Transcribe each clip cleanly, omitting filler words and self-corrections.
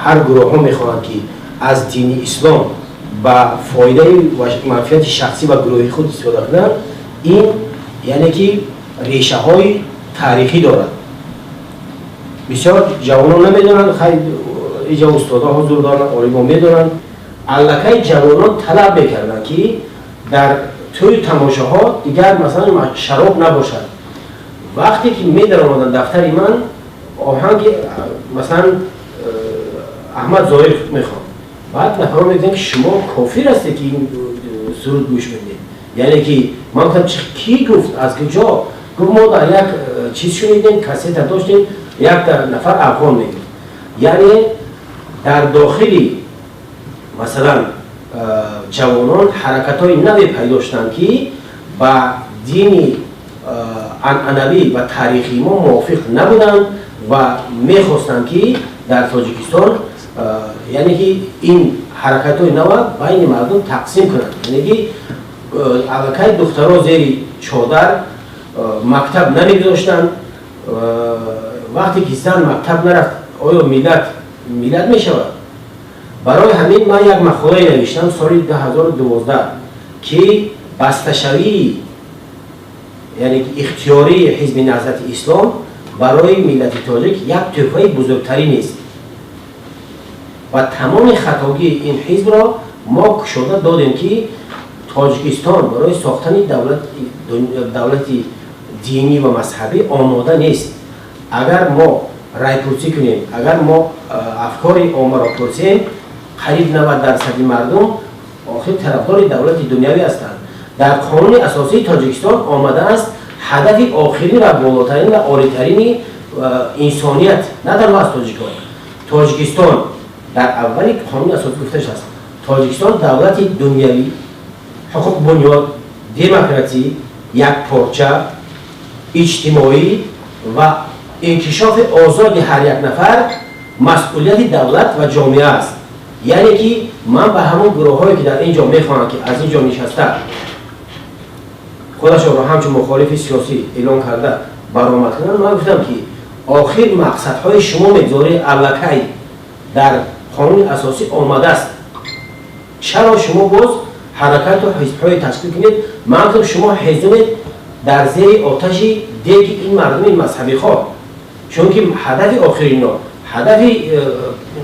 Ҳар гурӯҳҳо мехоҳанд, ки аз дини ислом ба фоидаи манфиати шахсӣ ва гурӯҳи худ истифода кунанд. Ин яъне ки решаҳои таърихӣ дорад. Бисёр ҷавонон намедонанд. Хай, иҷа устодон ҳузур доранд, олимон медонанд. Аллакай ҷавонон талаб мекарданд, ки дар тӯи тамошоҳо дигар, масалан, шароб набошад. Вақте ки медаромаданд дафтари ман, оҳанги, масалан, Аҳмад Зоҳир мехонд. Баъд нафарон мегӯянд, ки шумо кофир ҳастед, ки ин суруд гӯш медиҳед. Яъне ки ман гуфтам: «Кӣ гуфт, аз куҷо?» Гуфт: «Мо дар як чиз шунидем, кассета доштем, як нафар афғон мегуфт». Яъне дар дохили, масалан, ҷавонон ҳаракатҳои наве пайдо шуданд, ки ба дини анъанавӣ ва таърихии мо мувофиқ набуданд ва мехостанд, ки дар Тоҷикистон, яъне ки ин ҳаракатҳои нава байни мардум тақсим кунанд. Яъне ки аллакай духтаро зери чодар мактаб намегузоштанд. Вақте ки зан мактаб нарафт, оё миллат миллат мешавад? Барои ҳамин ман як мақолае навиштам соли 2012, ки басташавии, яъне ки ихтиёрии Ҳизби Наҳзати Ислом барои миллати тоҷик як тӯҳфаи бузургтарин нест ва тамоми хатогии ин ҳизбро мо кушода додем, ки Тоҷикистон барои сохтани давлати динӣ ва мазҳабӣ омода нест. Агар мо райпурсӣ кунем, агар мо афкори оммаро пурсем, қариб 90 дарсади мардум охир тарафдори давлати дунявӣ ҳастанд. Дар қонуни асосии Тоҷикистон омадааст: ҳадафи охирин ва болотарин ва олитарини инсоният, на танҳо аз тоҷикон. Тоҷикистон дар аввали қонуни асосӣ гуфта шудааст: Тоҷикистон давлати дунявӣ, ҳуқуқбунёд, демократӣ, якпорча, иҷтимоӣ ва инкишофи озоди ҳар як нафар масъулияти давлат ва ҷомеа аст. Яъне ки ман ба ҳамон гурӯҳҳое, ки дар ин ҷо мехоҳанд, ки аз ин ҷо нишаста худашонро ҳамчун мухолифи сиёсӣ эълон карда баромад кунанд, ман гуфтам, ки охир мақсадҳои шумо мегузорӣ аллакай дар қонуни асосӣ омадааст. Чаро шумо боз ҳаракату ҳизбҳое ташкил кунед? Ман гуфтам: шумо ҳезумед дар зери оташи деги ин мардуми мазҳабихоҳ, чунки ҳадафи охирино, ҳадафи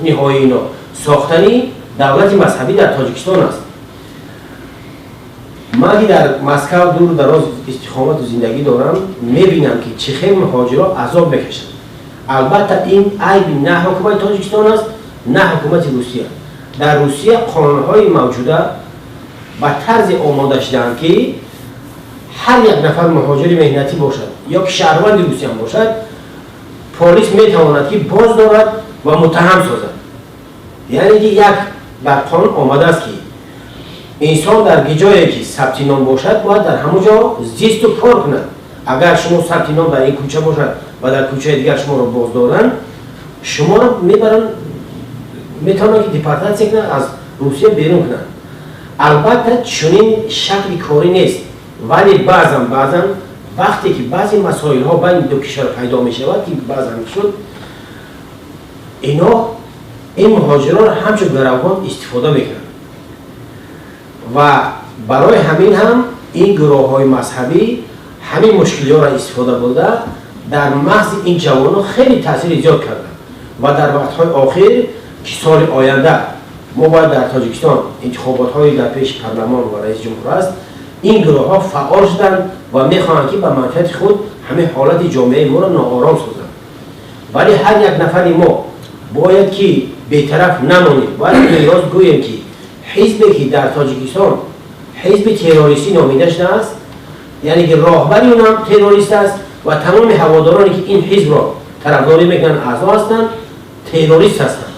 ниҳоиино сохтани давлати мазҳабӣ дар Тоҷикистон аст. Ман ки дар Москав дуру дароз истиқомату зиндагӣ дорам, мебинам, ки чӣ хел муҳоҷиро азоб мекашанд. Албатта, ин айби на ҳукумати Тоҷикистон аст, на ҳукумати Русия. Дар Русия қонунҳои мавҷуда ба тарзе омода шудаанд, ки ҳар як нафар муҳоҷири меҳнатӣ бошад ё ки шаҳрванди Русиям бошад, полис метавонад, ки боз дорад ва муттаҳам созад. Яъне ки як дар қонун омадааст, ки инсон дар ҷое ки сабти ном бошад, бояд дар ҳамон ҷо зисту кор кунад. Агар шумо сабти ном дар ин кӯча бошад ва дар кӯчаи дигар шуморо боздоранд, шуморо мебаранд, метавонанд, ки депортатсия кунанд, аз Русия берун кунанд. Албатта, чунин шакли корӣ нест, вале баъзан вақте ки баъзе масоилҳо байни ду кишвар пайдо мешавад, ки баъзан шуд, ино ин муҳоҷиронро ҳамчун гаравгон истифода мекунанд ва барои ҳамин ҳам ин гурӯҳҳои мазҳабӣ ҳамин мушкилиҳоро истифода бурда, дар мағзи ин ҷавонон хеле таъсири зиёд карданд. Ва дар вақтҳои охир, ки соли оянда мо бояд дар Тоҷикистон интихоботҳои дар пеши парлумон ва раиси ҷумҳур аст, ин гурӯҳҳо фаъол шуданд ва мехоҳанд, ки ба манфиати худ ҳамин ҳолати ҷомеаи моро ноором созанд. Вале ҳар як нафари мо бояд ки бетараф намонем, бояд рост гӯем, ки ҳизбе ки дар Тоҷикистон ҳизби террористӣ номида шудааст, яъне ки роҳбари онам террорист аст ва тамоми ҳаводороне, ки ин ҳизбро тарафдорӣ мекунанд, аъзо ҳастанд, террорист ҳастанд.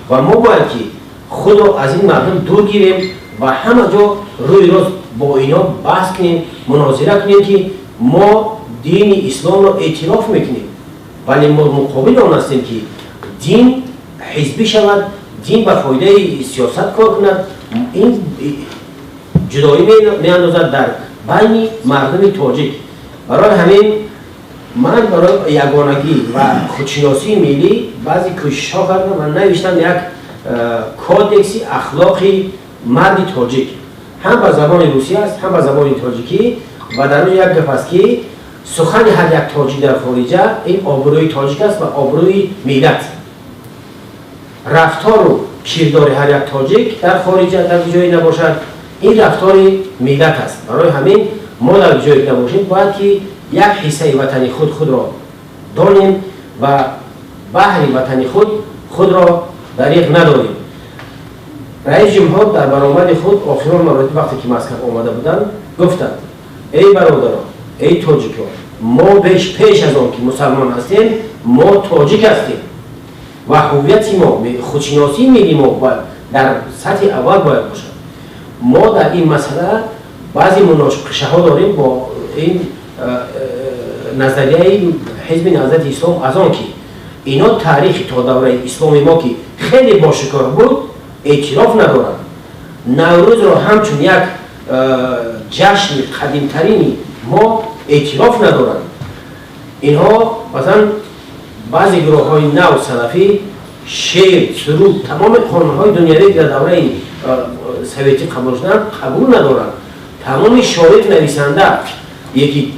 Ва мо бояд ки худро аз ин мардум дур гирем ва ҳама ҷо рӯи рост бо ино баҳс кунем, мунозира кунем, ки мо дини исломро эътироф мекунем, вале мо муқобили он ҳастем, ки дин ҳизбӣ шавад, дин ба фоидаи сиёсат кор кунад. Ин ҷудоӣ меандозад дар байни мардуми тоҷик. Барои ҳамин Ман барои ягонагӣ ва худшиносии миллӣ баъзе кӯшишҳо кардам ва навиштам як кодекси ахлоқи марди тоҷик, ҳам ба забони русӣ аст, ҳам ба забони тоҷикӣ. Ва дар он як гап аст, ки сухани ҳар як тоҷик дар хориҷа ин обрӯи тоҷик аст ва обрӯи миллат. Рафтору кирдори ҳар як тоҷик дар хориҷа, дар ҷое набошад, ин рафтори миллат аст. Барои ҳамин мо дар ҷое ки набошем, бояд ки як ҳиссаи ватани худ худро донем ва баҳри ватани худ худро дариғ надорем. Раис ҷумҳур дар баромади худ охирон маротиба, вақте ки Москав омада буданд, гуфтанд: «Эй бародарон, эй тоҷикон, мо пеш аз он ки мусалмон ҳастем, мо тоҷик ҳастем ва ҳуввияти мо, худшиносии милли мо дар сатҳи аввал бояд бошад». Мо дар ин масъала баъзе муноқишаҳо дорем бо ин назарияи Ҳизби Наҳзати Ислом, аз он ки ино таърихи то давраи исломи мо, ки хеле бошукӯҳ буд, эътироф надоранд. Наврӯзро ҳамчун як ҷашни қадимтарини мо эътироф надоранд. Инҳо, масалан, баъзе гурӯҳҳои нав, салафӣ, шеър, суруд, тамоми қонунҳои дунявӣ, ки дар давраи советӣ қабул шуданд, қабул надоранд. Тамоми шоир, нависанда, яки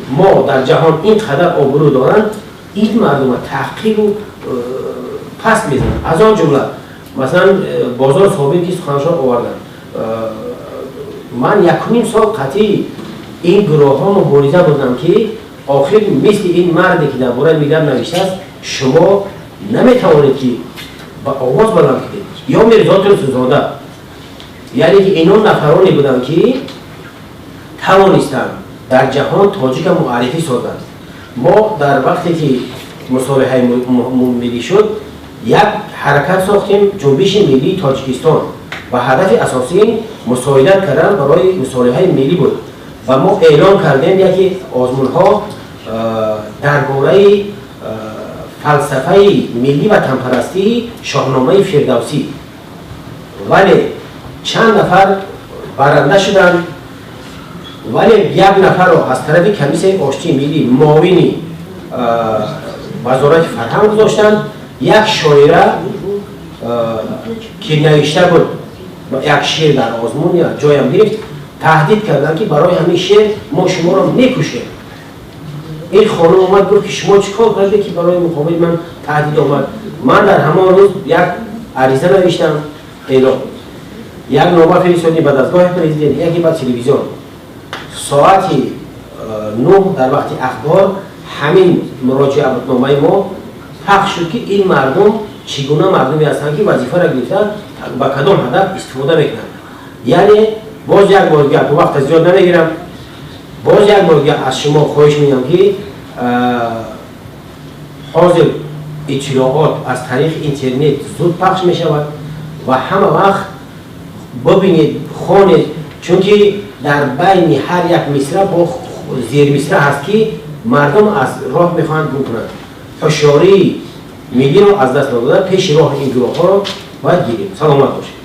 мо дар ҷаҳон ин қадар обрӯ доранд, ин мардума таҳқиру паст мезананд. Аз он ҷумла, масалан, Бозор Собир, ки суханшон оварданд. Ман якуним сол қатъи ин гурӯҳҳо мубориза будам, ки охир мисли ин марде, ки дар бораи миллат навиштааст, шумо наметавонед, ки ба овоз баланд кунед. Ё Мирзо Турсунзода, яъне ки ино нафароне буданд, ки тавонистанд дар ҷаҳон тоҷика муаррифӣ созанд. Мо дар вақте ки мусолиҳаи миллӣ шуд, як ҳаракат сохтем, Ҷунбиши миллии Тоҷикистон, ва ҳадафи асосӣ мусоидат кардан барои мусолиҳаи миллӣ буд. Ва мо эълон кардем яке озмунҳо дар бораи фалсафаи миллӣ ва ватанпарастии Шоҳномаи Фирдавсӣ, вале чанд нафар баранда шуданд, вале як нафарро аз тарафи Комиссияи оштии миллӣ муовини Вазорати фарҳанг гузоштанд. Як шоира, ки навишта буд як шеър дар озмун, ҷоям гирифт, таҳдид карданд, ки барои ҳамин шеър мо шуморо мекушем. Ин хонум омад, гуфт, ки шумо чӣ кор карде, ки барои муқобили ман таҳдид омад? Ман дар ҳамон рӯз як ариза навиштам, эълон, як нома фиристодем ба дастгоҳи президент, яке ба телевизион. Соати 9 дар вақти ахбор ҳамин муроҷиатномаи мо пахш шуд, ки ин мардум чӣ гуна мардуме ҳастанд, ки вазифаро гирифта ба кадом ҳадаф истифода мекунанд. Яъне боз як бор дигар, вақта зиёд намегирам, боз як бор дигар аз шумо хоҳиш менамам, ки ҳозир иттилоот аз тариқи интернет зуд пахш мешавад ва ҳама вақт бибинед, хонед, чунки дар байни ҳар як мисра бо зермисра ҳаст, ки мардум аз роҳ мехоҳанд гум кунанд. Ҳушёрии миллиро аз даст надода, пеши роҳи ин гурӯҳҳоро бояд гирем. Саломат бошед.